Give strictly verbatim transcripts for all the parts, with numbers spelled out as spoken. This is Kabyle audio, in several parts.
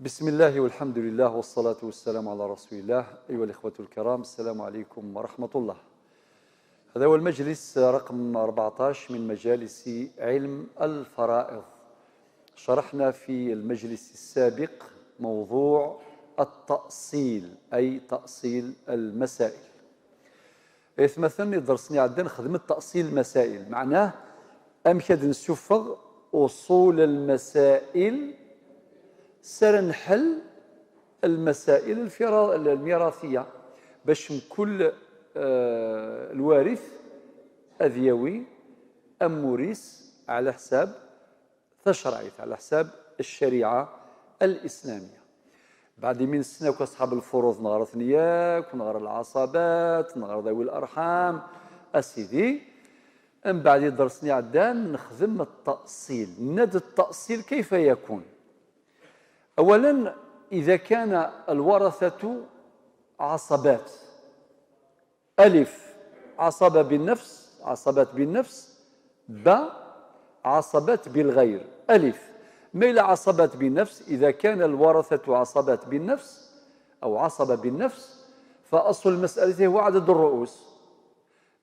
بسم الله والحمد لله والصلاة والسلام على رسول الله. أيها الإخوة الكرام، السلام عليكم ورحمة الله. هذا هو المجلس رقم أربعتاش من مجالس علم الفرائض. شرحنا في المجلس السابق موضوع التأصيل، أي تأصيل المسائل. Aytmaten, iḍersen iɛeddan xedmen تأصيل المسائل, meɛnah amek ad nsuffeɣ أصول المسائل, s ara nḥel المسائل الفرا-, الميراثية, bac mkul, eh, lwarith ad yawi amur-is ɛla ḥsab tacerɛit, ɛla ḥsab ccariɛa al-islamiyya. Beɛd imi nessen akk aṣḥab lfuruḍ, neɣra-ten yakk, neɣra lɛaṣabat, neɣra dawi larḥam, a sidi. Mbeɛd iḍersen iɛeddan nexdem التأصيل. Nenna-d التأصيل كيف يكون؟ أولا، إذا كان الورثة عصبات، ألف، عصبة بالنفس، عصبات بالنفس. باء، عصبات بالغير. ألف، ما إلا عصبات بالنفس، إذا كان الورثة عصبات بالنفس أو عصبة بالنفس، فأصل المسألة هو عدد الرؤوس.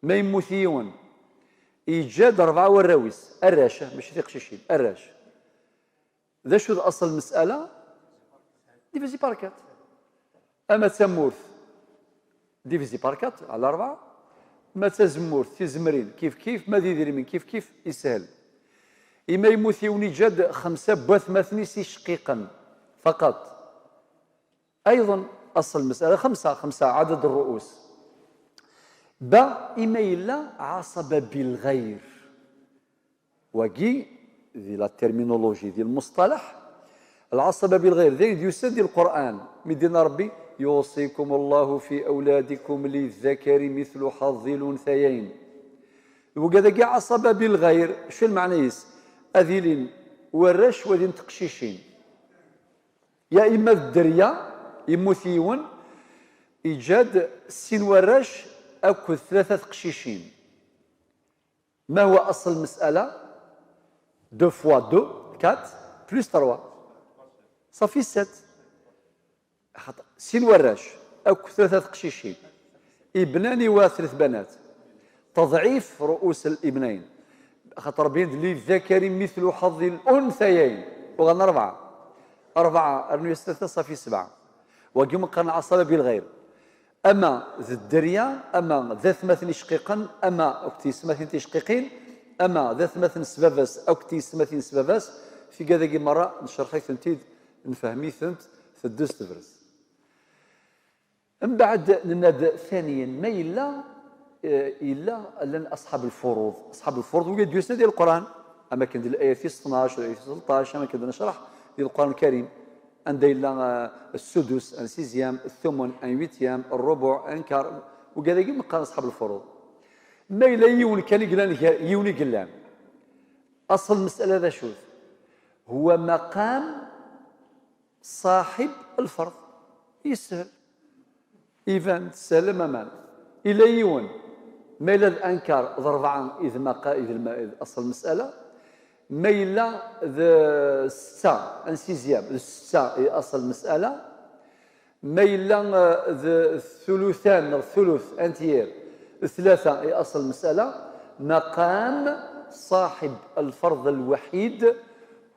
Ma yemmut yiwen, yeǧǧa-d rebɛa warraw-is, arrac, mačči tiqcicin, arrac. D acu d أصل المسألة? Divisé par quatre. Ama d tamurt, divisé par quatre, ɛla rebɛa. Ma d tazemmurt, tizemrin, kif kif, ma d idrimen, kif kif, yeshel. Imi yemmut yiwen, yeǧǧa-d xemsa n watmaten-is icqiqen, faqat. أيضا أصل المسألة خمسة، خمسة عدد الرؤوس. Ba, imi yella عصبة بالغير. Wagi, di la terminologie, di lmuṣṭalaḥ, العصبة بالغير, d ayen d-yusan di Lqur'an, mi d-yenna Ṛebbi: يوصيكم الله في أولادكم للذكر مثل حظ الأنثيين. Wigad-agi عصبة بالغير, acu lmeɛna-is? Ad ilin warrac, u ad ilin teqcicin. Ya imma d dderya, yemmut yiwen, yeǧǧa-d sin warrac akked tlata teqcicin. Ma huwa أصل المسألة? Deux fois deux, quatre, plus trois. Ṣafi sept. Xaṭer sin warrac akked tlata teqcicin, ibnan wa tlet banat, تضعيف رؤوس الابنين. Xaṭer Ṛebbi yenna-d: للذكر مثل حظ الأنثيين. Uɣalen rebɛa. Rebɛa rnu-yas tlata, ṣafi sebɛa. Wagi umi qqaren عصبة بالغير. Ama d dderya, ama d atmaten icqiqen, ama akked tyesmatin ticqiqin, ama d atmaten s baba-s akked tyesmatin s baba-s, tigad-agi merra necreḥ-itent-id, nefhem-itent, teddez tebrez. Mbeɛd nenna-d ثانيا, ma yella, eh, yella llan أصحاب الفروض. أصحاب الفروض, wigi d-yusan di Lqur'an, am akken di layat tis tnac, layat tis tleṭṭac, am akken d-necreḥ di Lqur'an Lkarim, anda yella, eh, السدس, un sixième, الثمن, un huitième, الربع, un quart, wigad-agi umi qqaren أصحاب الفروض. Ma yella yiwen kan i yellan gar, yiwen i yellan, أصل المسألة d acu-t? هو مقام صاحب الفرض. Yeshel. Iban, tessehel am aman. Ila yiwen. Ma yella d un quart, d rebɛa, i d maqa-, i d lma-, i d أصل المسألة. Ma yella d ssetta, un sixième, d ssetta i أصل المسألة. Ma yella, eh, d ثلثان neɣ ثلث, un tiers, d tlata i أصل المسألة. مقام صاحب الفرض الوحيد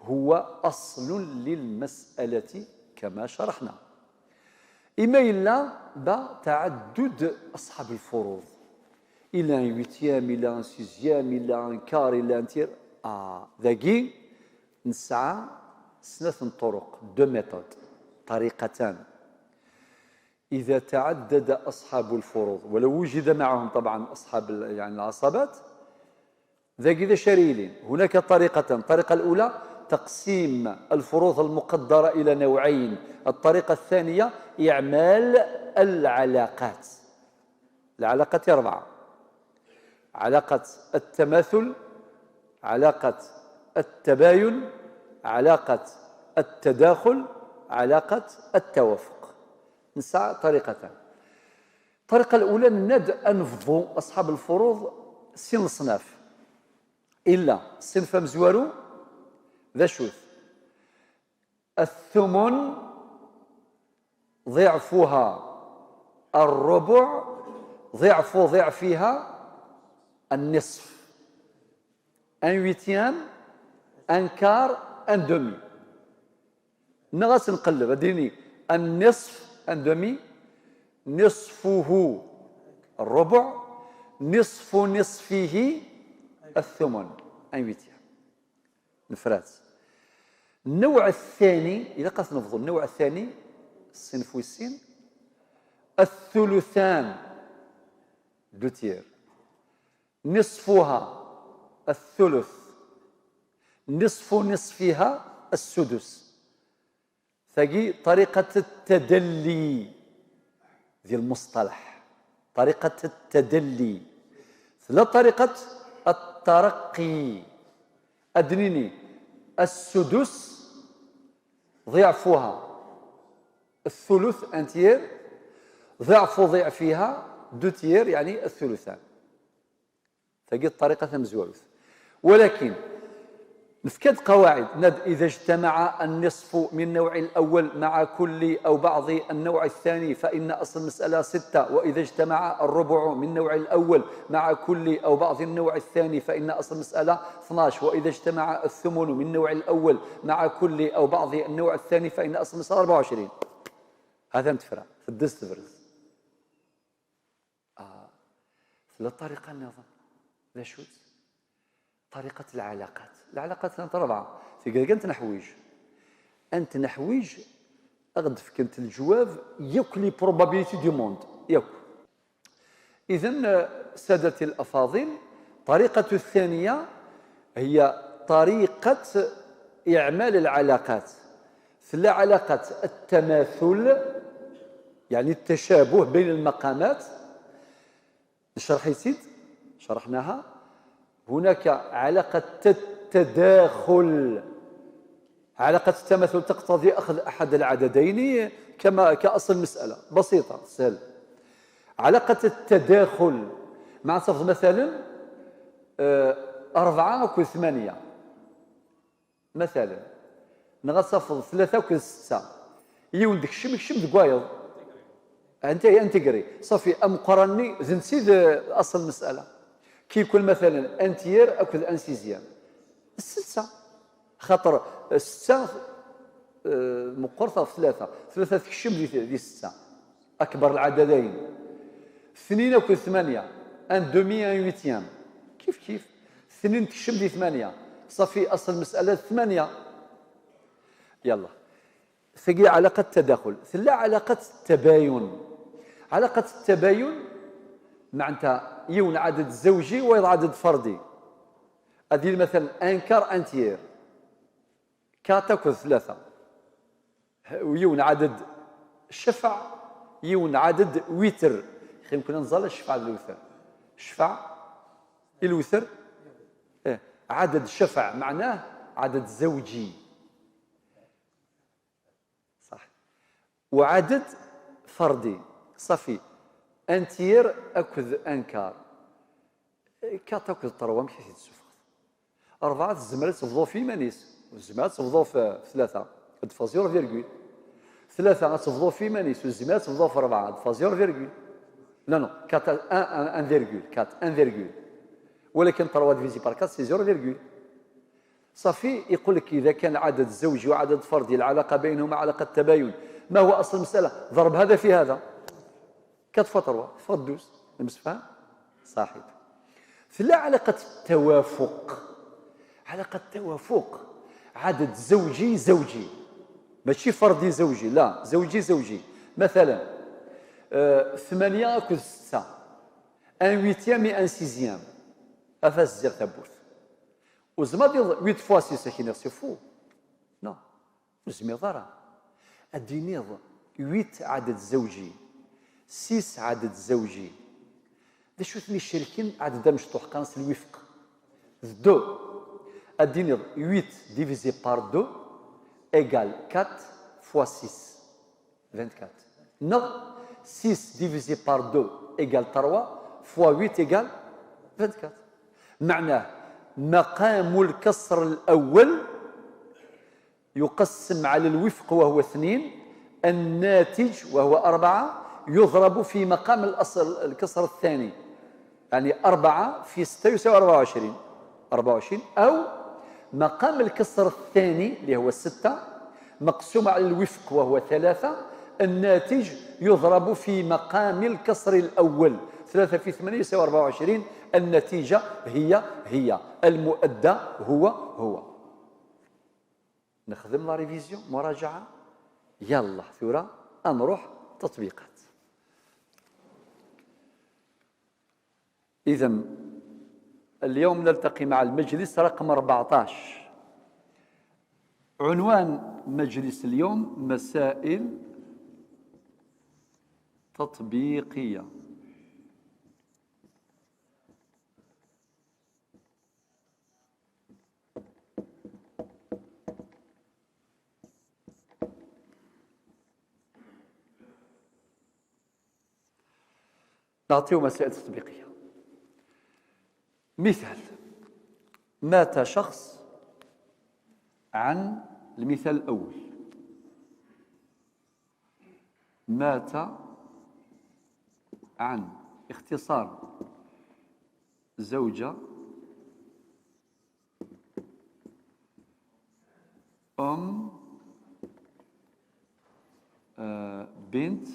هو أصل للمسألة كما شرحنا. Imi yella ba تعدد أصحاب الفروض. Ila un huitième, ila un sixième, ila un quart, ila un tiers. Ah, dagi nesɛa snat n ṭuruq, deux méthodes, طريقتان. إذا تعدد أصحاب الفروض، ولو وجد معهم طبعا أصحاب ال-، يعني العصبات، dagi d acu ara yilin? هناك طريقتان. الطريقة الأولى تقسيم الفروض المقدرة إلى نوعين. الطريقة الثانية إعمال العلاقات. العلاقات أربعة: علاقة التماثل، علاقة التباين، علاقة التداخل، علاقة التوافق. Nesɛa طريقتان. الطريقة الأولى, nenna-d ad nebḍu أصحاب الفروض sin leṣnaf. Illa ṣṣinf amezwaru, d acu-t? الثمن ضعفها الربع، ضعف ضعفها النصف. Un huitième, un quart, un demi. Neɣ ad s-nqelleb, ad d-nini النصف, un demi, نصفه الربع, نصف نصفه الثمن, un huitième. Nefra-tt. النوع الثاني, ilaq ad t-nebḍu, النوع الثاني, ṣṣinf wis sin, الثلثان, deux tiers. نصفها الثلث، نصف نصفها السدس. Tagi طريقة التدلي di lmusṭalaḥ. طريقة التدلي. Tella طريقة الترقي. Ad d-nini السدس ضعفها الثلث, un tiers, ضعف ضعفها, deux tiers, يعني الثلثان. Tagi d ṭṭariqa tamezwarut. ولكن نفكد قواعد ند إذا اجتمع النصف من نوع الأول مع كل أو بعض النوع الثاني فإن أصل المسألة ستة، وإذا اجتمع الربع من نوع الأول مع كل أو بعض النوع الثاني فإن أصل المسألة اثناش، وإذا اجتمع الثمن من نوع الأول مع كل أو بعض النوع الثاني فإن أصل المسألة أربعة وعشرين. هذا متفرع في الدست برز. آه. Tella ṭṭariqa nniḍen. D acu-tt? طريقة العلاقات. العلاقات هناك أربعة. Tgerga n tneḥwiǧ. N tneḥwiǧ ad d-fkent leǧwab yakk les probabilités du monde. Yakk. إذن سادتي الأفاضل، طريقة الثانية هي طريقة إعمال العلاقات. Tella علاقة التماثل، يعني التشابه بين المقامات. نشرح يسيد، شرحناها. هناك علاقة التداخل. علاقة التماثل تقتضي أخذ أحد العددين كما، كأصل المسألة. بسيطة، سهل. علاقة التداخل، مع صف مثلا، آه، أربعة أكو ثمانية. مثلا، نغا صف ثلاثة أكو ستة. يون دكشم، يكشم دكوايض. أنت، أنت قري. صافي، أم قراني، ذنسي ذ-، أصل المسألة. كي يكون مثلا، أنتير أكو أنسيزيام. الستة. خاطر ستة، آه، مقرطة في ثلاثة. ثلاثة تكشم ذي، ذي ستة. أكبر العددين. اثنين أكو ثمانية. أن دومي، أن ويتيام. كيف كيف. اثنين تكشم ذي ثمانية. صافي، أصل المسألة ثمانية. يلا. ثقي علاقة تداخل. ثلا علاقة تباين. علاقة التباين معناتها يون عدد زوجي ويض عدد فردي. هذه مثلا أنكار أنتير. كات أكو ثلاثة. ويون عدد شفع، يون عدد وتر. يمكن نزال الشفع الوتر. شفع الوتر. إيه. عدد شفع معناه عدد زوجي. صح. وعدد فردي. صافي. أنتير أكد أنكار. كات أكد طروا، أمك تسفخ. أربعة تزمر تفضو في مانيس، وتزمر تفضو في ثلاثة، تفا zéro virgule. ثلاثة تفضو في مانيس، وتزمر تفضو في أربعة، تفا zéro virgule. لا، لا، كات أن، أن، أن virgule، كات أن virgule. ولكن trois divisé par quatre، c'est zéro virgule. صافي، يقول لك إذا كان عدد زوجي وعدد فردي العلاقة بينهما علاقة تباين، ما هو أصل المسألة؟ ضرب هذا في هذا. Quatre fois trois، فغدوز. المسفى صاحب. ثلا علاقة التوافق. علاقة التوافق. عدد زوجي زوجي. ماشي فردي زوجي، لا، زوجي زوجي. مثلا، آه، ثمانية أكد ستة. أن ويتيام أن سيزيام. أفاس زير تابوت. وزما ديض huit fois six أكينيغ c'est faux. Non. Ur zmireḍ ara. Ad d-tiniḍ huit ɛaded zewji, six ɛaded zewji. D acu ten-icerken ɛaded amecṭuḥ, qqaren-as lwifq? D deux. Ad d-tiniḍ huit divisé par deux égale quatre fois six, vingt-quatre. Neɣ six divisé par deux égale trois fois huit égale vingt-quatre. معناه مقام الكسر الأول يقسم على الوفق وهو اثنين، الناتج وهو أربعة يضرب في مقام الأصل الكسر الثاني، يعني أربعة في ستة يساوي أربعة وعشرين، أربعة وعشرين، أو مقام الكسر الثاني اللي هو ستة مقسوم على الوفق وهو ثلاثة، الناتج يضرب في مقام الكسر الأول، ثلاثة في ثمانية يساوي أربعة وعشرين، النتيجة هي هي، المؤدى هو هو. نخدم la révision، مراجعة، يلا ثورة، أنروح تطبيقات. إذن اليوم نلتقي مع المجلس رقم أربعتاش. عنوان مجلس اليوم: مسائل تطبيقية. نعطيو مسائل تطبيقية. مثال: مات شخص عن، المثال الأول: مات عن، اختصار: زوجة، أم، آه، بنت،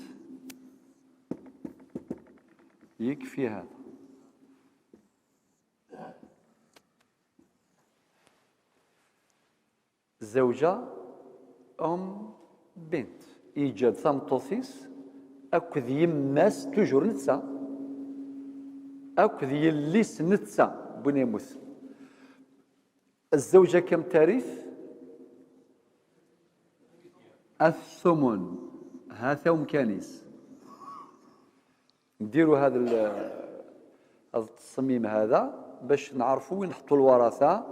يكفي هذا. زوجة، أم، بنت. Yeǧǧa-d tameṭṭut-is akked yemma-s, toujours netta, akked yelli-s netta, win yemmuten. الزوجة كم ترث؟ الثمن. هذا أمكانيس. نديرو هذا ال-، هذا التصميم هذا باش نعرفو وين نحطو الورثة،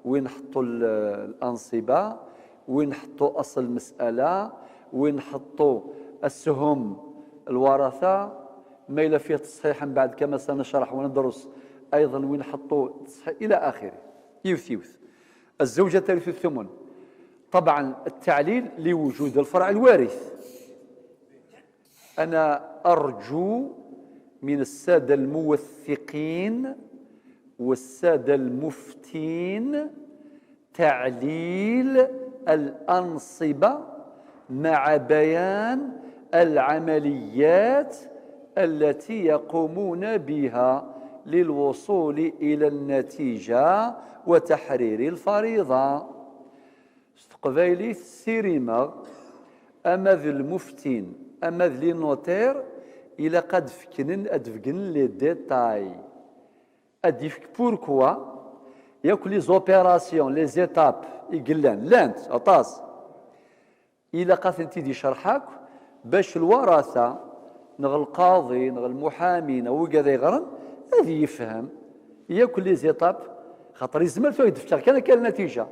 وين نحطو ال-، الأنصبة، وين نحطو أصل المسألة، وين نحطو السهم الورثة، ما إلا فيه تصحيح من بعد كما سنشرح وندرس أيضًا وين نحطو التصحيح إلى آخره. يوث يوث. الزوجة ترث الثمن. طبعًا التعليل لوجود الفرع الوارث. أنا أرجو من السادة الموثقين والسادة المفتين تعليل الأنصبة مع بيان العمليات التي يقومون بها للوصول إلى النتيجة وتحرير الفريضة. S teqbaylit ssirimeɣ ama d lmuftin, ama d les notaires, ilaq ad fknen, ad d-beggnen les détails. Ad d-yefk pourquoi, yakk les opérations, les étapes i yellan, llant aṭas. Ilaq ad tent-id-icreḥ akk, bac lwarata, neɣ lqaḍi, neɣ lmuḥami, neɣ wigad yeɣran, ad yefhem yakk les étapes, xaṭer yezmer tura ad d-fkeɣ kan akka lnatija.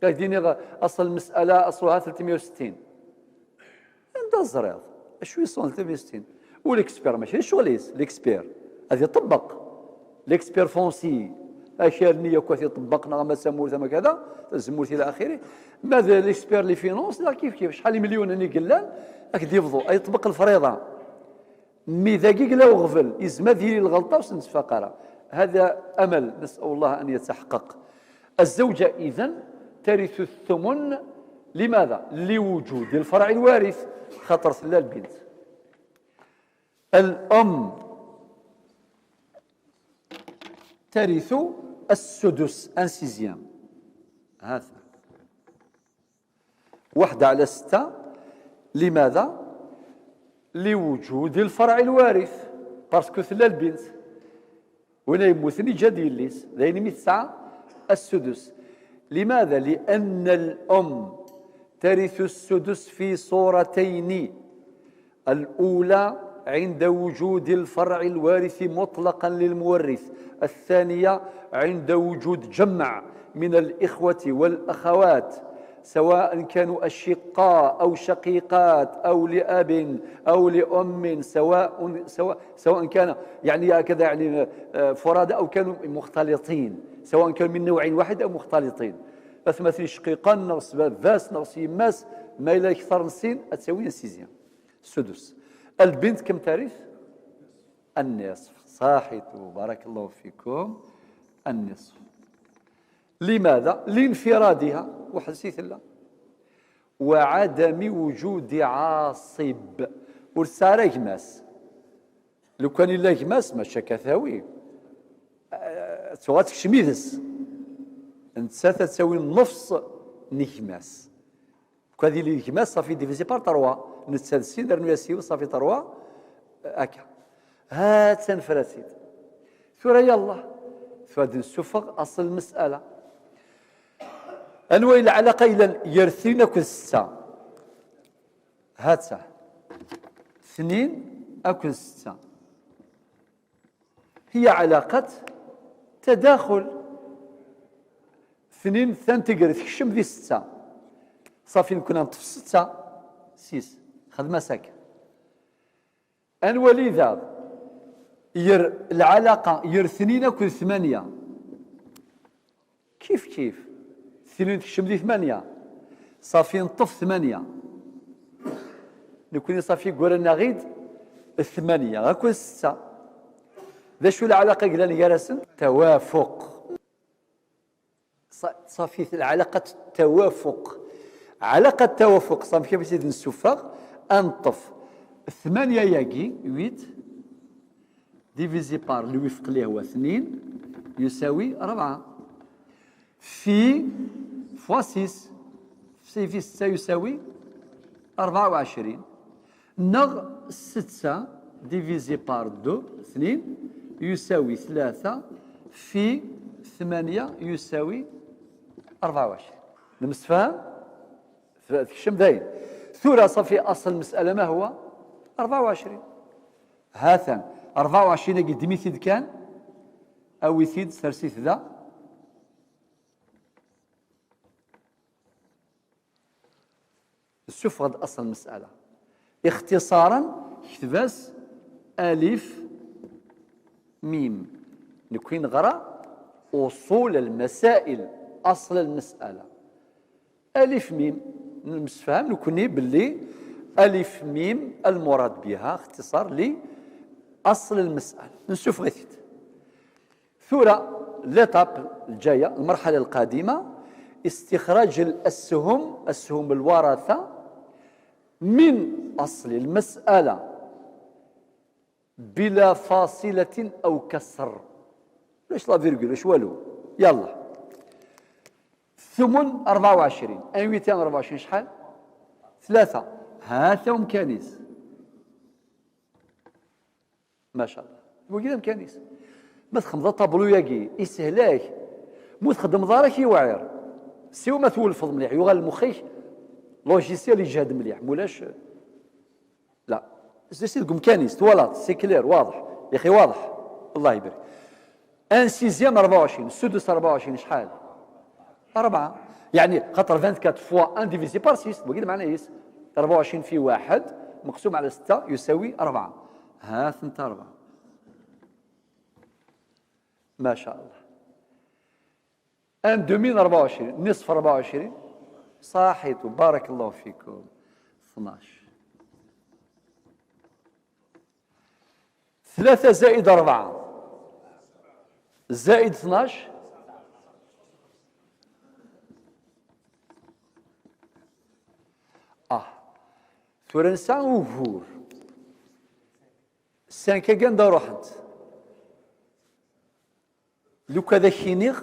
Ad d-iniɣ aṣel lmes'ala, aṣluha tlatemya u settin. Anda ẓriɣ? Acu yeṣṣan tlatemya u settin? U l'expert mačči d ccɣel-is, l'expert ad iṭebbeq. L'expert foncier, akal-nni yakk ad t-iṭebbeq, neɣ ama d tamurt ama kada, tazemmurt ila axiri. Ma d l'expert les finances, neɣ kif kif, acḥal imelyunen i yellan, ad k-d-yebḍu, ad iṭbeq lefriḍa. Mi dagi yella uɣbel, yezmer ad yili lɣelṭa ur s-nettfaq ara. هذا أمل، نسأل الله أن يتحقق. الزوجة إذن ترث الثمن، لماذا؟ لوجود الفرع الوارث، خاطر tella lbint. الأم ترث السدس، un sixième. هذا واحد على ستة. لماذا؟ لوجود الفرع الوارث، parce que tella lbint. Win ay yemmuten yeǧǧa-d yelli-s, d ayen imi tesɛa السدس. لماذا؟ لأن الأم ترث السدس في صورتين. الأولى عند وجود الفرع الوارث مطلقًا للمورث، الثانية عند وجود جمع من الإخوة والأخوات، سواء كانوا أشقاء أو شقيقات أو لأب أو لأم، سواء، سواء، سواء كان، يعني، هكذا، يعني، آه، فرادى أو كانوا مختلطين، سواء كانوا من نوع واحد أو مختلطين. Atmaten icqiqen, neɣ s baba-s, neɣ s yemma-s, Ma yella kter n sin, ad tawi un sixième. Sudus. Lbint kem tarit? Nniṣf. Ṣaḥit, barakallahu fikum. Nniṣf. Limada? Linfiradiha, weḥd-s i tella. Wa ɛadami wujudi ɛaṣib. Ur tesɛi ara gma-s. Lukan illa gma-s, mačči akka tawi. Eh, tuɣa tekcem yid-s. Nettat ad tawi nnefṣ n gma-s. Lukan ad yili gma-s, safi divisé par trois. Netta d sin, rnu-yas yiwet, safi trois. Eh, akka. Ha-tt-an nefra-tt-id. Tura yallah. Tura ad nsuffeɣ aṣel n lmes'ala. Anwa i lɛalaqa yellan gar tnin akked setta? Ha-tt-a. Tnin akked setta. هي علاقة تداخل. Tnin tantegrit tekcem di setta. Safi nekni neṭṭef setta, six. Xdem-as akka. Ad nwali daɣ yer lɛalaqa yer tnin akked tmanya. Kif kif. Tnin tekcem di tmanya. Safi neṭṭef tmanya. Nekni safi gguren-aɣ-id tmanya akked setta. D acu lɛalaqa yellan gar-asen? Tawafuq. Ṣa-, safi lɛalaqa n tawafuq. Ɛalaqa n tawafuq, safi kif i tt-id-nessufeɣ, ad neṭṭef tmanya-agi, huit, divisé par lwifq اللي هو اثنين يساوي أربعة. في fois six، في six يساوي أربعة وعشرين. Neɣ ستة divisé par deux، اثنين، يساوي ثلاثة في ثمانية يساوي أربعة وعشرين. Nemsefham? Tekcem dayen. Tura safi أصل المسألة ما هو؟ أربعة وعشرين. Ha-t-an. أربعة وعشرين-agi ddem-it-id kan. Awi-t-id, sers-it da. Nessufeɣ-d أصل المسألة. اختصارا كتب-as ألف ميم. Nekni neɣra أصول المسائل، أصل المسألة. ألف ميم. Nemsefham nekni belli ألف ميم المراد بها اختصار لأصل المسألة. Nessufeɣ-it-id. Tura, l'étape الجاية، المرحلة القادمة، استخراج الأسهم، أسهم الورثة، من أصل المسألة بلا فاصلة أو كسر. لاش la virgule، لاش والو. يلا. ثمن أربعة وعشرين. Un huitième أربعة وعشرين شحال؟ ثلاثة. ها تا أمكانيس. ما شاء الله. Wagi d amkan-is. Ma txedmeḍ aṭablu-agi, isehel-ak. Ma ur txeddmeḍ ara, k-iwɛir. Siwa ma twulfeḍ mliḥ, yuɣal lmux-ik, logiciel yejhed mliḥ. Mulac, la. Zdi-s deg umkan-is, twalaḍ, c'est clair, waḍeḥ. Yaxi waḍeḥ. Allah ibarik. Un sixième أربعة وعشرين، السدس أربعة وعشرين شحال؟ أربعة. يعني خاطر vingt-quatre fois un divisé par six، وقيل معناه يس. أربعة وعشرين في واحد مقسوم على ستة يساوي أربعة. ها ثنت أربعة. ما شاء الله. Un demi أربعة وعشرين، نصف أربعة وعشرين. صحيت، بارك الله فيكم. اثناش. ثلاثة زائد أربعة زائد اثناش. آه. Tura nesɛa ugur. Cinq-agi anda ruḥent? Lukan ad ak-iniɣ,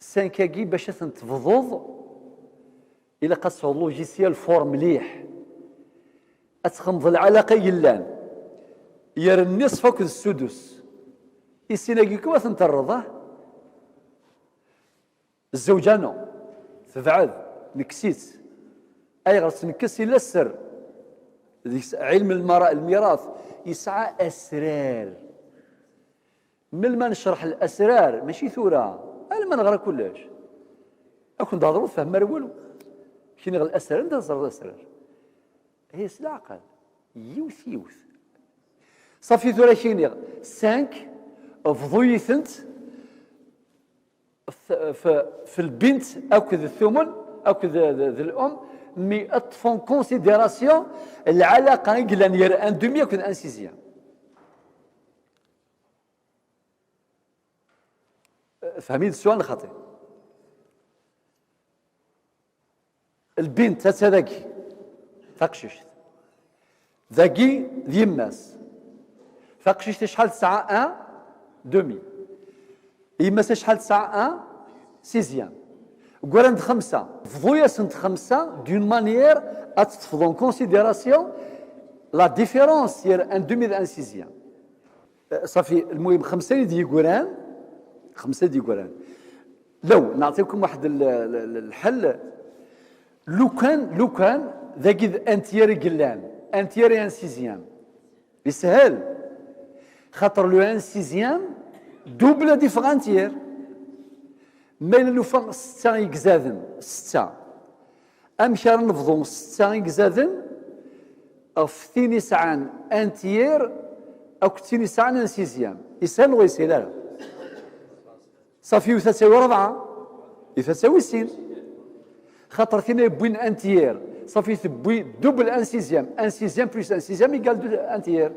cinq-agi bac ad tent-tebḍuḍ, ilaq ad tesɛuḍ logiciel fort mliḥ. Ad txedmeḍ lɛalaqa yellan yer nniṣf akked ssudus. I sin-agi kan ad tent-terreḍ, ah? Zzewǧa-nu tebɛed, nekkes-itt. Ayɣer tt-nekkes? Illa sser. Deg-s ɛilm lmara-, lmirat yesɛa asrar. Melmi ad necreḥ lasrar? Mačči tura. Alma neɣra kullec. Ad ken-d-hedreɣ ur tfehmem ara walu. Kini ɣer lasrar, anda teẓreḍ asrar? Ih, s leɛqel. Yiwet, yiwet. Safi tura kini cinq, bḍu-yi-tent f, f, f lbint akked thumun akked d, d, d l'um. Mi ṭṭef en considération lɛalaqa i yellan yer un demi akked un sixième. Fehmi-d ssual xaṭi. Lbint atta dagi, taqcict. Dagi d yemma-s. Taqcict acḥal tesɛa? Un demi. Yemma-s acḥal tesɛa? Un sixième. Gguran-d xemsa. Bḍu-yasen-d xemsa d'une manière ad teṭṭfeḍ en considération la différence yer un demi d un sixième. Ṣafi, lmuhim, xemsa i d-yeggran, xemsa i d-yeggran. Law, neɛṭikum waḥed l-, l-, l-, lḥel, lukan, lukan, dagi d un tiers i yellan, un tiers et un sixième. Yeshel. Xaṭer le un sixième, double ad iffeɣ un tiers. Ma yella nufa setta i izaden, setta. Amek ara nebḍu setta i izaden ɣef tin isɛan un tiers akked tin isɛan un sixième? Yeshel neɣ ur yeshil ara? Ṣafi, yiwet ad tawi rebɛa, yiwet ad tawi sin. Xaṭer tin yewwin un tiers, ṣafi tewwi double un sixième, un sixième plus un sixième égale un tiers.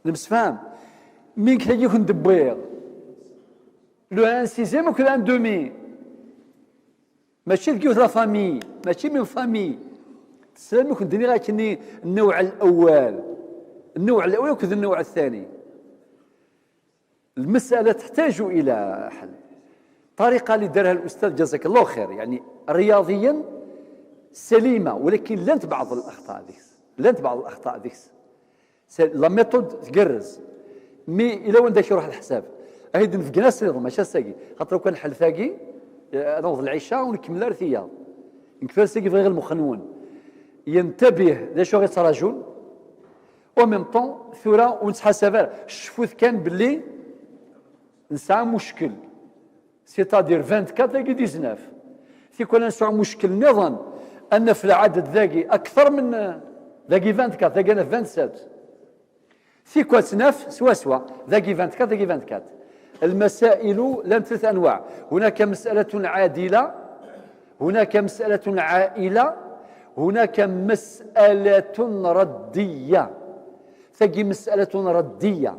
Nemsefham? Mi nekk tagi i kent-d-wwiɣ le un sixième akked un demi. Mačči deg yiwet la famille, mačči même famille. Teslam i kent-d-nniɣ akkenni النوع الأول، النوع الأول akked النوع الثاني. المسألة تحتاج إلى حل. الطريقة اللي دارها الأستاذ جزاك الله خير، يعني، رياضيا سليمة، ولكن لانت بعض الأخطاء ديكس، لانت بعض الأخطاء ديكس. C'est la méthode تقرز. مي إلا وين داك يروح الحساب؟ أهي دنفقنا سيض، ماشي الساقي. خاطر كان حل ثاقي، أنا وض العشاء ونكمل أرثية. نكفر ساقي في غير المخنون. ينتبه، لا شو غير تراجل. Au même temps ثورة ونتحاسب. شفوت كان باللي نسعى مشكل. C'est-à-dire vingt-quatre agi dix-neuf. Tikwal ad nesɛu muckil nniḍen, ad naf lɛaded dagi akter min, dagi vingt-quatre, dagi ad naf vingt-sept. Tikwal ad naf swaswa, dagi vingt-quatre, dagi vingt-quatre. المسائل لان ثلاث أنواع. هناك مسألة عادلة، هناك مسألة عائلة، هناك مسألة ردية. Tagi مسألة ردية.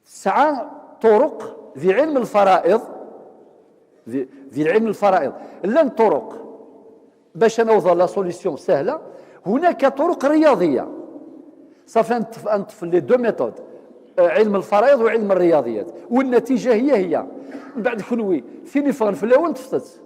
Tesɛa ṭuruq di ɛilm lfara'iḍ, di, di ɛilm lfara'iḍ, llan ṭuruq bac ad naweḍ la solution sahla. هناك طرق رياضية. Ṣafi ad neṭṭef, ad neṭṭef les deux méthodes, eh, ɛilm lfara'iḍ u ɛilm rriyaḍiyat. والنتيجة هي هي. Mbeɛd kunwi, tin iffɣen fell-awen ṭṭfet-tt.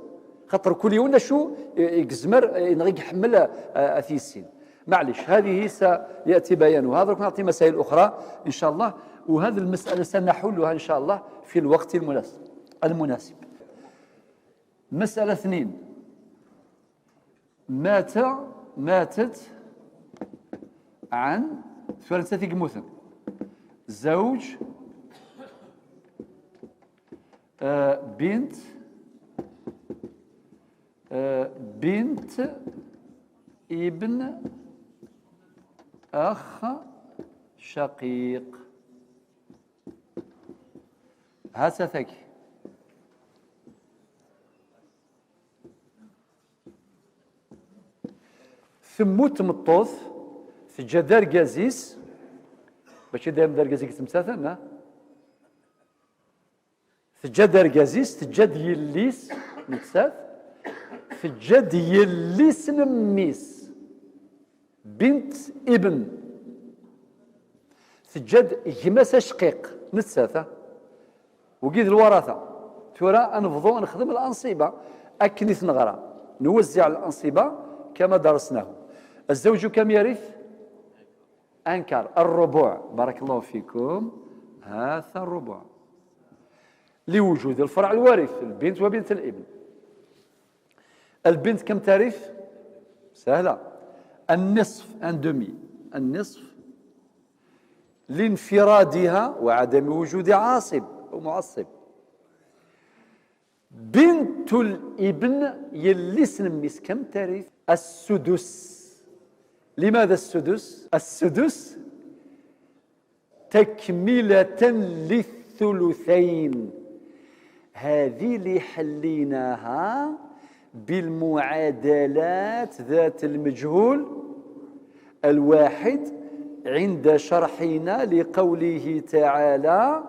Xaṭer kul yiwen acu i, i yezmer, eh, neɣ i iḥemmel, eh, ad t-yissin. معليش، هذه سيأتي بيانها. درك نعطي مسائل أخرى إن شاء الله، وهذه المسألة سنحلها إن شاء الله في الوقت المناسب، المناسب. مسألة اثنين. مات، ماتت عن، ثلاثة يموتن. زوج، آه، بنت، آه، بنت، ابن، أخ، شقيق. هاسا ثاكي. Temmut tmeṭṭut, teǧǧa-d argaz-is, mačči dayem d argaz i yettmettaten, ha? Teǧǧa-d argaz-is, teǧǧa-d yelli-s, nettat, teǧǧa-d yelli-s n mmi-s, bint ibn, teǧǧa-d gma-s acqiq, nettat, ha? Wigi d lwarata. Tura ad nebḍu ad nexdem الأنصبة akken i t-neɣra. نوزع الأنصبة كما درسناه. الزوج كم يرث؟ أنكر الربع. بارك الله فيكم. هذا الربع. لوجود الفرع الوارث، البنت وبنت الابن. البنت كم ترث؟ سهلة. النصف، un demi. النصف لانفرادها وعدم وجود عاصب أو معصب. بنت الابن يلي سنميس كم ترث؟ السدس. لماذا السدس؟ السدس تكملة للثلثين. هذه اللي حليناها بالمعادلات ذات المجهول الواحد عند شرحنا لقوله تعالى: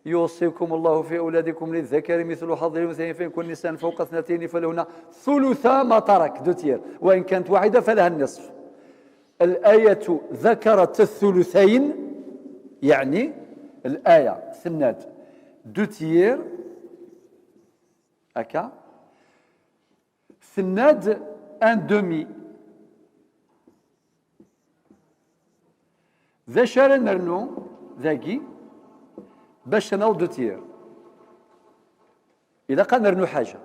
يوصيكم الله في أولادكم للذكر مثل حظ الأنثيين، فإن كن نساء فوق اثنتين فلهن ثلثا ما ترك، deux tiers، وإن كانت واحدة فلها النصف. الآية ذكرت الثلثين، يعني الآية ثنات deux tiers، هكا، ثناد un demi. ذا شارع نرنو ذاكي باش ناخذ deux tiers. إلا قال نرنو حاجة،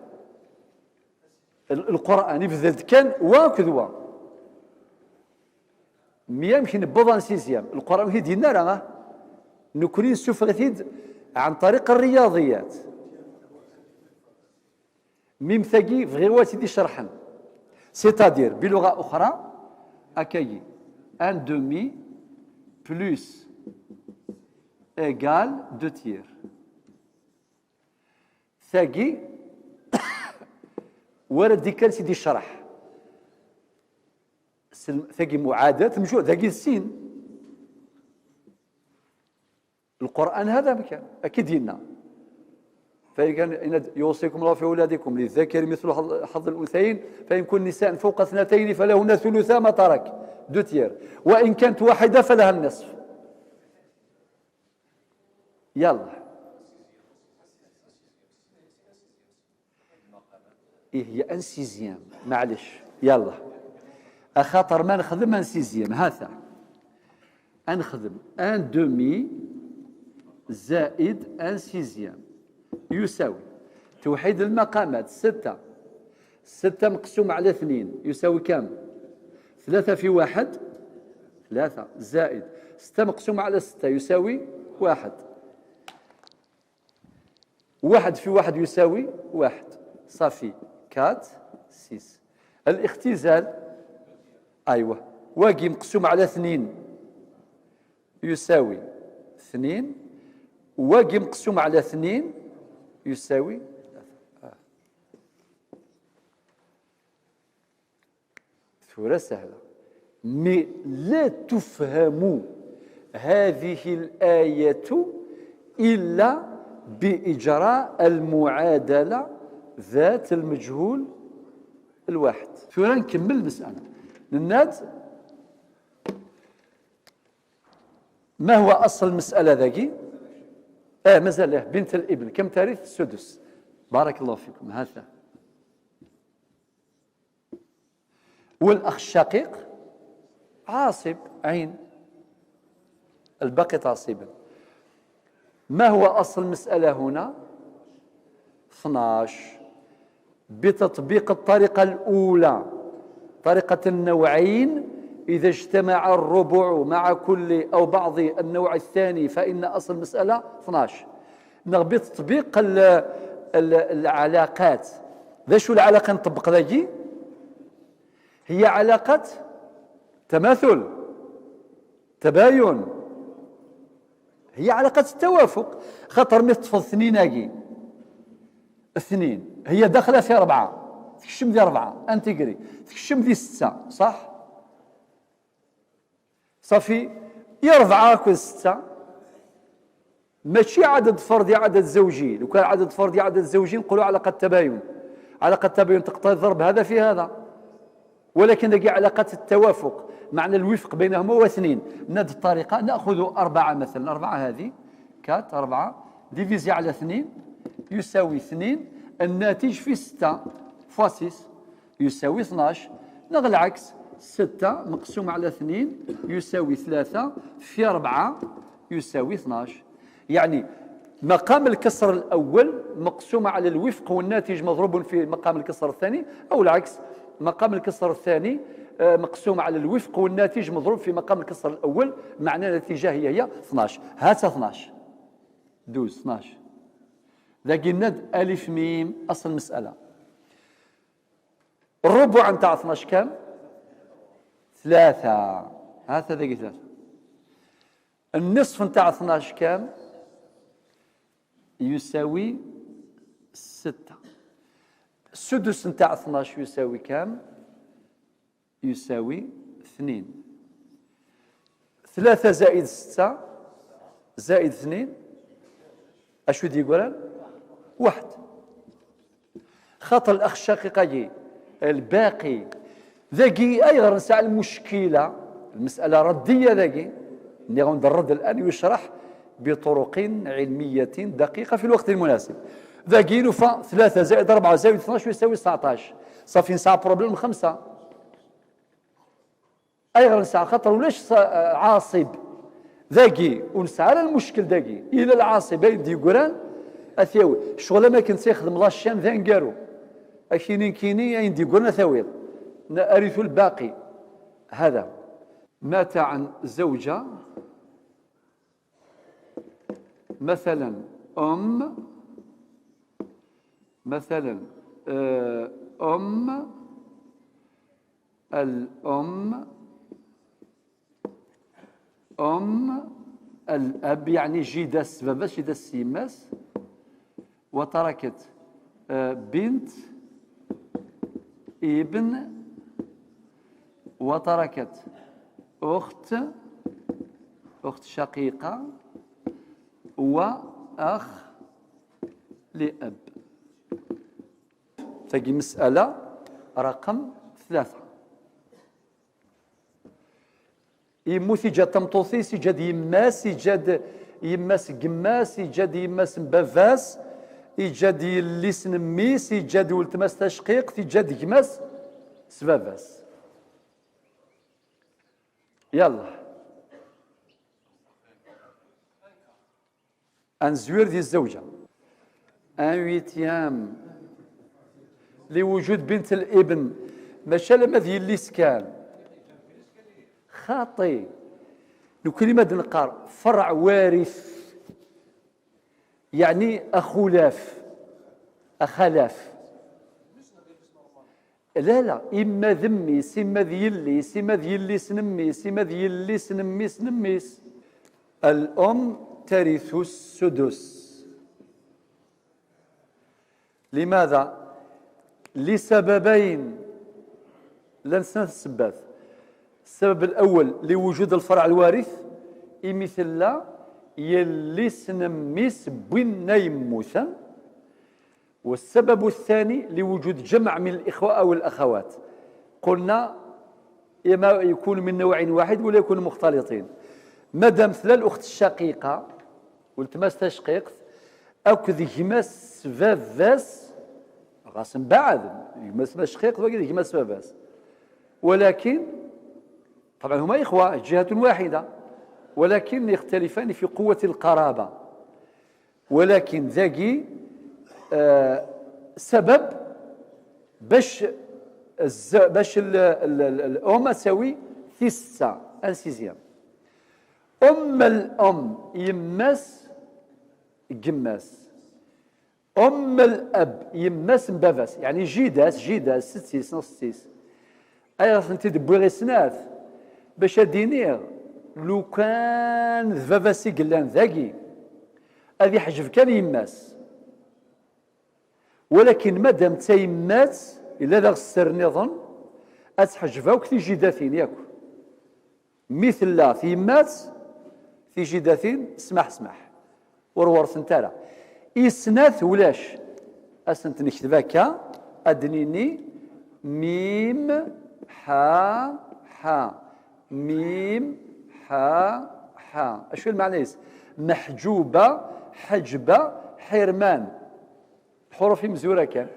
ال-، القرآن يبذل كان واكد وا. مي يمكن بضان سيزيام. القرآن هي دينا راه نكوني نسوفغ عن طريق الرياضيات. ميم ثاقي بغيو تيدي شرحن. C'est-à-dire بلغة أخرى، أكاي un demi plus égal deux tiers. ثاقي ورد ديكال سيدي الشرح. سل-، ثاقي معاداة مشو ثاقي السين. القرآن هذا ما كان أكيد ينا. فإن كان إن يوصيكم الله في أولادكم للذكر مثل حظ، حظ الأنثيين، فإن كن نساء فوق اثنتين فلهن ثلثا ما ترك، deux tiers، وإن كانت واحدة فلها النصف. يلا. إيه هي un sixième، معلش. يلا. أخاطر ما نخدم un sixième، هاتا. أنخدم un demi زائد un sixième يساوي توحيد المقامات ستة. ستة مقسوم على اثنين يساوي كام؟ ثلاثة في واحد، ثلاثة، زائد ستة مقسوم على ستة يساوي واحد. واحد في واحد يساوي واحد. صافي، quatre، six. الاختزال، أيوة، واقي مقسوم على اثنين يساوي اثنين، واقي مقسوم على اثنين يساوي ثلاثة. آه. ثورة سهلة. Mais لا تفهم هذه الآية إلا بإجراء المعادلة ذات المجهول الواحد. ثورة نكمل المسألة. نناد، ما هو أصل المسألة ذاكي؟ آه، مازال، آه، بنت الابن كم ترث؟ السدس. بارك الله فيكم. هذا. والأخ الشقيق عاصب، عين، الباقي تعصيبا. ما هو أصل المسألة هنا؟ اثناش. بتطبيق الطريقة الأولى، طريقة النوعين، إذا اجتمع الربع مع كل أو بعض النوع الثاني فإن أصل المسألة اثناش. نغ بتطبيق ال-، ال-، العلاقات. ذا شو العلاقة نطبق ذاكي؟ هي علاقة تماثل، تباين، هي علاقة التوافق. خاطر مي تطفض اثنين هاكي، اثنين هي داخلة في أربعة، تكشم دي أربعة، انتيغري، تكشم دي ستة، صح؟ صافي، يا أربعة كون ستة، ماشي عدد فردي عدد زوجي. لو كان عدد فردي عدد زوجي نقولوا علاقة تباين. علاقة تباين تقتضي ضرب هذا في هذا. ولكن هي علاقة التوافق، معنى الوفق بينهما هو اثنين. من هذه الطريقة نأخذ أربعة مثلًا، أربعة هذه، quatre، أربعة، divisé على اثنين يساوي اثنين، الناتج في ستة fois six يساوي اثناش، نغ العكس، ستة مقسوم على اثنين يساوي ثلاثة في أربعة يساوي اثناش. يعني مقام الكسر الأول مقسوم على الوفق والناتج مضروب في مقام الكسر الثاني، أو العكس، مقام الكسر الثاني، آه، مقسوم على الوفق والناتج مضروب في مقام الكسر الأول، معنى النتيجة هي، هي اثناش. هاتا اثناش. دوز، اثناش. ذا قلنا د ألف ميم أصل المسألة. الربع نتاع اثناش كام؟ ثلاثة. هاتا ذاك ثلاثة. النصف نتاع اثناش كام؟ يساوي ستة. السدس نتاع اثناش يساوي كام؟ يساوي اثنين. ثلاثة زائد ستة زائد اثنين، أشو دي يقولان؟ واحد. خاطر الأخ الشقيق أجي الباقي ذاقي أيغر نسعى المشكلة، المسألة ردية ذاقي، نغند الرد الآن يشرح بطرق علمية دقيقة في الوقت المناسب. ذاقي نفا ثلاثة زائد أربعة زائد اثناش يساوي تسعطاش. صافي نسعى بروبليم خمسة. أيغر نسعى خاطر ولاش ص-، عاصب ذاقي ونسعى على المشكل ذاقي إلى العاصب أين ديقران أثياوي. شغل ما كنت يخدم لاشين ذا نقارو. أكيني كيني أين ديقران أثاوي. أريث الباقي. هذا مات عن زوجة، مثلا أم، مثلا، آه، أم، الأم، أم، الأب، يعني جيدة سبابة، جيدة سيماس، وتركت، آه، بنت، ابن، وتركت أخت، أخت شقيقة، وأخ لأب. تجي مسألة رقم ثلاثة. يموت يجا تمطوثيس، يجا يماس، يجا يماس جماس، يجا يماس بافاس، يجا يليس نميس، يجا ولتماس تشقيق، يجا جماس سباباس. يلا. أنزوير دي الزوجة. أن ويتيام. لوجود بنت الابن. ماشي لما ذي اللي سكان. خاطي. لو كلمة نقار فرع وارث. يعني أخولاف. أخلاف. لا، لا، إما ذميس، إما ذي الليس، إما ذي الليس نميس، إما ذي الليس نميس نميس. الأم ترث السدس. لماذا؟ لسببين. لنسنة السبات. السبب الأول لوجود الفرع الوارث، إمثل لا يليس نميس بوين يموثا. والسبب الثاني لوجود جمع من الإخوة أو الأخوات. قلنا إما يكون من نوع واحد ولا يكون مختلطين. مادام ثلا الأخت الشقيقة والتماس تشقيقت أكد جماس باباس، غاس بعد جماس تشقيقت وكذا جماس باباس، ولكن طبعا هما إخوة جهة واحدة، ولكن يختلفان في قوة القرابة. ولكن ذاقي، آه، سبب باش الز-، باش ال-، ال-، ال-، الأم تساوي في ستة، ان سيزيام. أم الأم يماس جماس. أم الأب يماس باباس، يعني جيداس، جيداس، ستيس، نص ستيس. أي غاس نتي دبوي غي سنات. باش أدينيغ، لو كان ذ باباس يقلان ذاقي، أذي حجب كان يماس. ولكن مادام تيمات، إلا ذا السر نظن، أتحجب أوك تيجيداتين ياك. مثل لا تيمات، تيجيداتين سمح سمح. ورورث انتارا. إسنات ولاش. أسنت نكتب هكا، أدنيني ميم حا حا. ميم حا حا. أشو المعنى يس؟ محجوبة، حجبة، حرمان. حروف مزورة كان.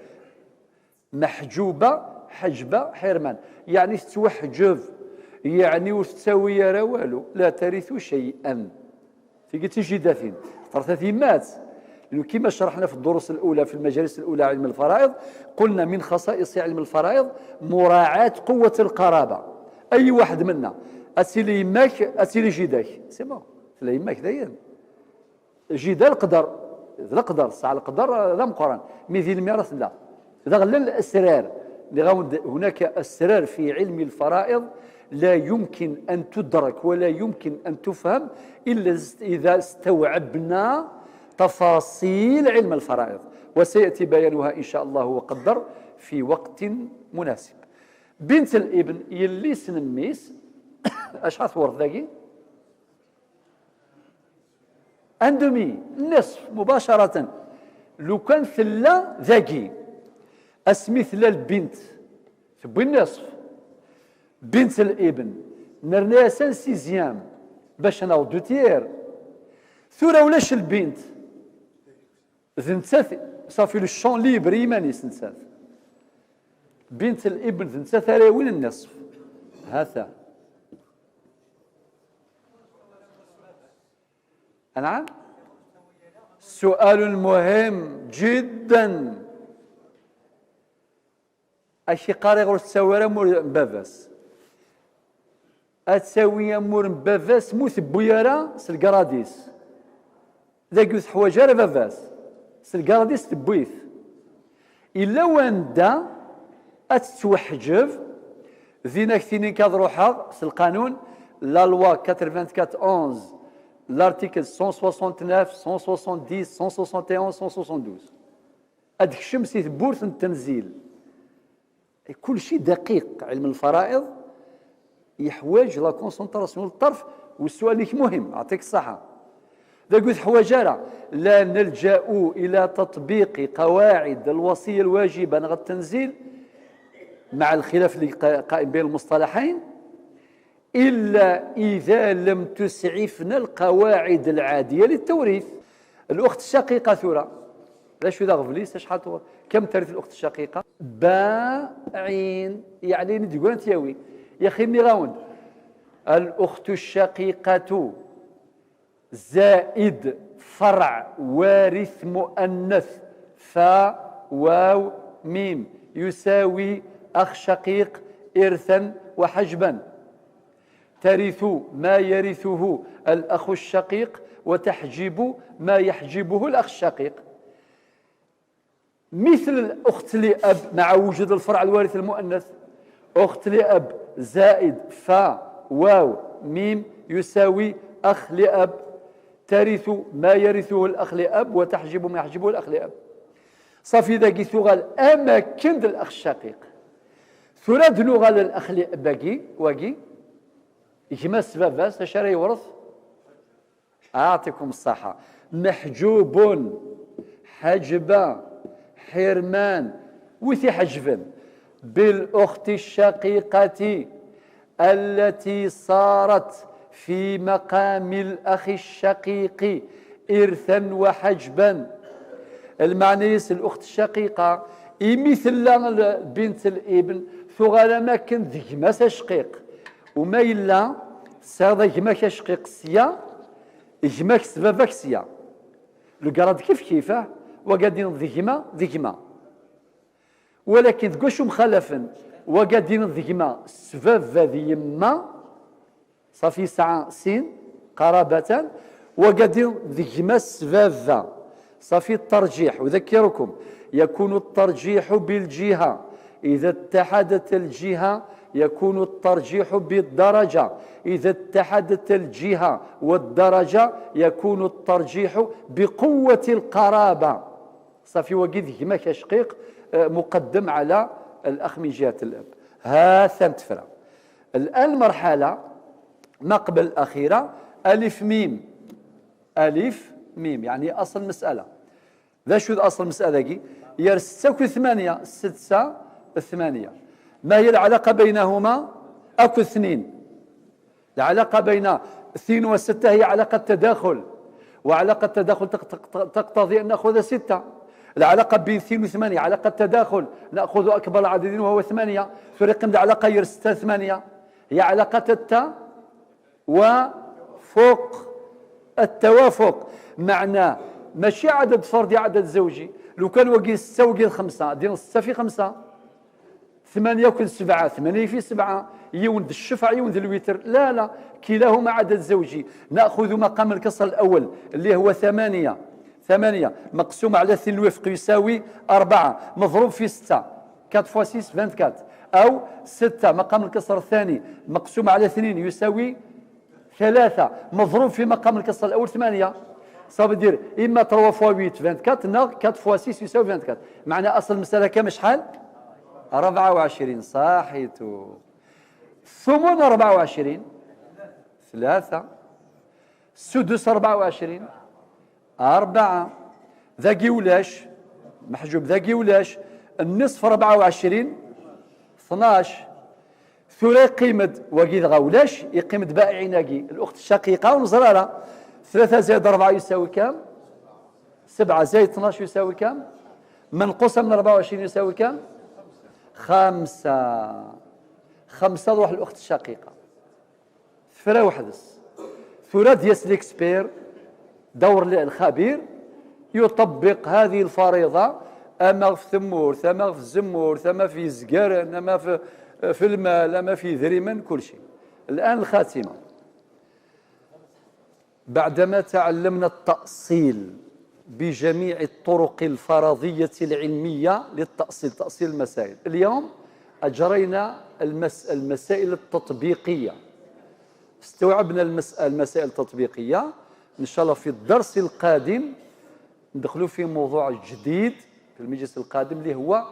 محجوبة، حجبة، حرمان. يعني تتوحجب، يعني وتساوي يا والو، لا ترث شيئا. تيجي تجي دافين. خاطر ثلاث يمات. لأنه كما شرحنا في الدروس الأولى، في المجالس الأولى علم الفرائض، قلنا من خصائص علم الفرائض مراعاة قوة القرابة. أي واحد منا، أتيلي يماك، أتيلي جيداك. سي بون. لا يماك دايم. جي ذا القدر، ذا القدر، ساعة القدر، آه، ذا مقران. مي ذي الميراث لا. ذا غلل الأسرار. لغاود هناك أسرار في علم الفرائض لا يمكن أن تدرك ولا يمكن أن تفهم إلا است-، إذا استوعبنا تفاصيل علم الفرائض، وسيأتي بيانها إن شاء الله وقدر في وقت مناسب. بنت الابن, yelli-s n mmi-s, acḥal tewreḍ dagi? Un demi, نصف مباشرة. Lukan tella dagi, asmi tella lbint, tewwi نصف. Bint الابن, nerna-yas un sixième, bac ad naweḍ deux tiers. Tura ulac lbint, d nettat, صافي, le champ libre i yiman-is nettat. Bint الابن d nettat ara yawin النصف. هذا. نعم. سؤال مهم جدا. Ad k-iqqar iɣer ur tettawi ara amur n baba-s. Ad tawi amur n baba-s mu tewwi ara s lgaradis. Dagi ur teḥwaǧ ara baba-s. S lgaradis tewwi-t. Illa wanda ad tettweḥǧeb, din ad k-tini ad ruḥeɣ s lqanun, la loi quatre-vingt-quatre onze, l'article cent soixante-neuf, cent soixante-dix, cent soixante et onze, cent soixante-douze. Ad kcem si tewwurt n tenzil. Kulci daqiq, علم الفرائض yeḥwaǧ la concentration, ṭṭerf, u ssual-ik muhim, أعطيك الصحة. Dagi ur teḥwaǧ ara, لا نلجأ إلى تطبيق قواعد الوصية الواجبة neɣ التنزيل مع الخلاف اللي قا-, قائم بين المصطلحين، إلا إذا لم تسعفنا القواعد العادية للتوريث. الأخت الشقيقة ثورة، لا شو ذا غفليس، شحال طول؟ كم ترث الأخت الشقيقة؟ باعين، يعني ندقون تياوي. يا أخي، نغاون. الأخت الشقيقة زائد فرع وارث مؤنث، فا، واو، ميم، يساوي أخ شقيق إرثا وحجبا. ترث ما يرثه الأخ الشقيق وتحجب ما يحجبه الأخ الشقيق. مثل الأخت لأب مع وجود الفرع الوارث المؤنث، أخت لأب زائد فا واو ميم يساوي أخ لأب، ترث ما يرثه الأخ لأب وتحجب ما يحجبه الأخ لأب. صافي، داكي ثوغال أماكن الأخ الشقيق. ثورة نوغال الأخ لأب واقي، واقي. يجمع سباباس، أش راه يورث؟ أعطيكم الصحة. محجوب، حجبة، حرمان، وثي حجبا بالأخت الشقيقة التي صارت في مقام الأخ الشقيق إرثا وحجبا. المعنى يس الأخت الشقيقة، إمي ثلا بنت الابن، ثغال ما كان ذي جماس شقيق. وما إلا سيضا جماك شقيق سيا، gma-k s baba-k sya. Le grade kif kif, ah, wagi ad d-tiniḍ d gma, d gma. Walakin deg wacu mxalafen, wagi ad d-tiniḍ d gma s baba d yemma, صافي يسعى سين قرابة، wagi ad d-tiniḍ d gma s baba. صافي الترجيح، أذكركم، يكون الترجيح بالجهة، إذا اتحدت الجهة يكون الترجيح بالدرجة، إذا اتحدت الجهة والدرجة يكون الترجيح بقوة القرابة. صافي، وقيد gma-k شقيق، آه، مقدم على الأخ من جهة الأب. ها ثانت فرا. الآن المرحلة ما قبل الأخيرة، ألف ميم. ألف ميم، يعني أصل مسألة. D acu d aṣel n lmesala-agi? Ger ستة akked ثمانية، ستة ثمانية. ما هي العلاقة بينهما؟ Akked اثنين. العلاقة بين اثنين وستة هي علاقة تداخل، وعلاقة تداخل تق-، تق-، تقتضي أن نأخذ ستة. العلاقة بين اثنين وثمانية علاقة تداخل، نأخذ أكبر العددين وهو ثمانية. فرق العلاقة ger ستة ثمانية هي علاقة الت-، وفوق التوافق، معناه ماشي عدد فردي، عدد زوجي. لو كان وقيل ستة وقيل خمسة، دي ستة في خمسة، ثمانية وكل سبعة، ثمانية في سبعة، يون ذي الشفع، يون ذي الوتر. لا، لا، كلاهما عدد زوجي. نأخذ مقام الكسر الأول اللي هو ثمانية، ثمانية مقسوم على اثنين الوفق يساوي أربعة، مضروب في ستة، quatre fois six، vingt-quatre، أو ستة مقام الكسر الثاني مقسوم على اثنين يساوي ثلاثة، مضروب في مقام الكسر الأول ثمانية. Ça veut dire إما trois fois huit، vingt-quatre، ناغ quatre fois six يساوي vingt-quatre. معنى أصل المسألة كام شحال؟ أربعة وعشرين، صحيتو. الثمن أربعة وعشرين، ثلاثة. السدس أربعة وعشرين، أربعة. ذاقي ولاش، محجوب ذاقي ولاش. النصف أربعة وعشرين، اثناش. ثورة قيمة وقيد غولاش، يقيمة بائعين أقي. الأخت الشقيقة ونزرارة. ثلاثة زائد أربعة يساوي كام؟ سبعة زائد اثناش يساوي كام؟ منقوصة من أربعة وعشرين يساوي كام؟ خمسة. خمسة روح الأخت الشقيقة. ثرا وحدس. ثرا دياس ليكسبير، دور ل-، الخبير، يطبق هذه الفريضة، أما في ثمورت، أما في الزمورت، أما في زقرن، أما في، في المال، أما في ذريمن، كل شيء. الآن الخاتمة. بعدما تعلمنا التأصيل بجميع الطرق الفرضية العلمية للتأصيل، تأصيل المسائل، اليوم أجرينا المس-، المسائل التطبيقية. استوعبنا المس-، المسائل التطبيقية. إن شاء الله في الدرس القادم ندخلوا في موضوع جديد في المجلس القادم، اللي هو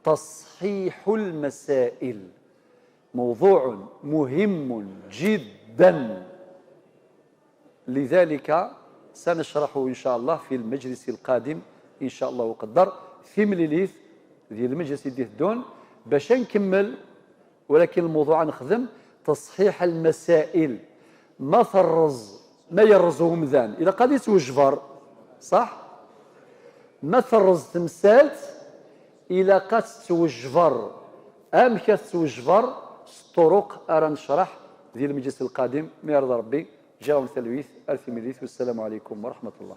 تصحيح المسائل. موضوع مهم جدًا. لذلك سنشرحه إن شاء الله في المجلس القادم إن شاء الله وقدر، في مليليث ذي المجلس يديه الدون باش نكمل، ولكن الموضوع نخدم تصحيح المسائل. ما فرز، ما يرز همذان إلا قد يتوجفر، صح؟ ما ترز تمسالت إلا قد توجفر. أمك توجفر؟ الطرق أرى نشرح ذي المجلس القادم ما يرضى ربي. جاون ثلويث ألف مليث، والسلام عليكم ورحمة الله.